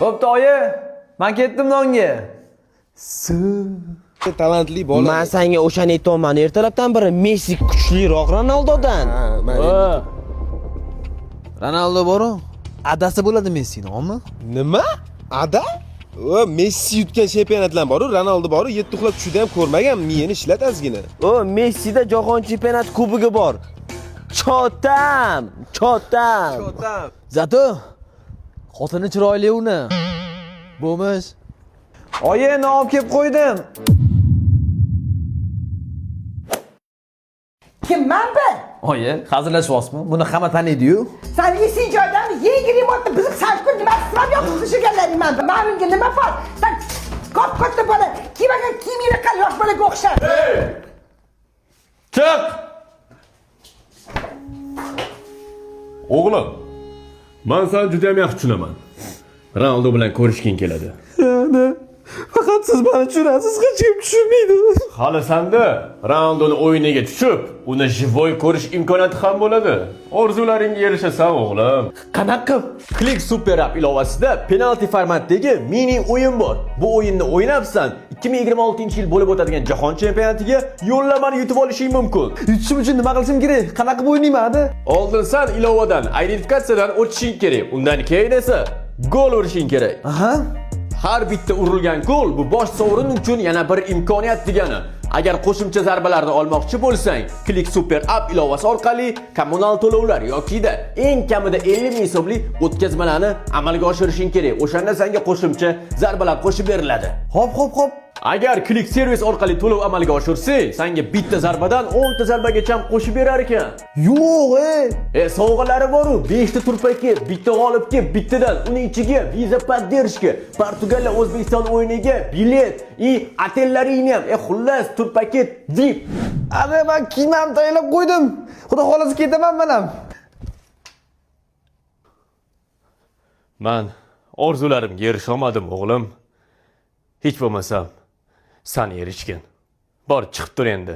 Bo'pti oyi, men ketdim nonga. Talantli bola. Man senga o'shani aytyapman. Ertalabdan beri Messi kuchliroq Ronaldodan. Ha, man Ronaldo boru. Adasi bo'ladi Messini, ommi? Nima? Ada? O, Messi yutgan chempionatlar boru, Ronaldo boru, yetti uxlab tushida ham ko'rmagan, miyani ishlat ozgina. O, Messida jahon chempionati kubogi bor. Chotam, chotam. Zato xotini chiroyli uni. Bo'lmish. Oyi, non olib kelib qo'ydim. Kim man bu? Oyi, hazillashyapsizmi? Buni hamma taniydi-yu. San esing joyidami? Yangi remontni buzib salkun nima istab yopib tushirganlaring man bu. Man unga nima farq? San kop katta bola kiymagan kiyimingni qil yosh bolaga o'xshab. Chiq! O'g'lim, men seni juda ham yaxshi tushunaman. Ronaldo bilan ko'rishging keladi. Faqat siz meni tushunasiz, hech kim tushunmaydi. Hali senda Ronaldoni o'yiniga tushib, uni живой ko'rish imkoniyati ham bo'ladi. Orzularingga erishasan, o'g'lim. Qanaqa? Click Super App ilovasida penalti formatdagi mini o'yin bor. Bu o'yinni o'ynabsan, 2026-yil bo'lib o'tadigan jahon chempionatiga yo'llamani yutib olishing mumkin. Yutishim uchun nima qilishim kerak? Qanaqa qilib o'ynayman hadi? Oldin san ilovadan identifikatsiyadan o'tishing kerak. Undan keyin esa gol urishing kerak. Aha. Har bitta urilgan gol bu bosh sovrin uchun yana bir imkoniyat degani. Agar qo'shimcha zarbalarni olmoqchi bo'lsang, Click Super App ilovasi orqali kommunal to'lovlar yokida eng kamida 50 ming so'mlik o'tkazmalarni amalga oshirishing kerak. O'shanda senga qo'shimcha zarbalar qo'shib beriladi. Hop, hop, hop. Agar Click servis orqali to'lov amalga oshirsang, senga bitta zarbadan 10 ta zarbagacha ham qo'shib berar ekan. Yo'q, ey. Sovg'alari bor-u, 5 ta turpakka, bitta g'olibga, bittadan, uning ichiga viza поддержка, Portugaliya O'zbekiston o'yiniga bilet и otellaringni ham. Xullas, turpaket VIP. Ana men kiyimimni tayyorlab qo'ydim. Xudo xolasa ketaman men ham. Man orzularimga erisha olmadim, o'g'lim. Hech bo'lmasam san erishgin. Bor, chiqib tur endi.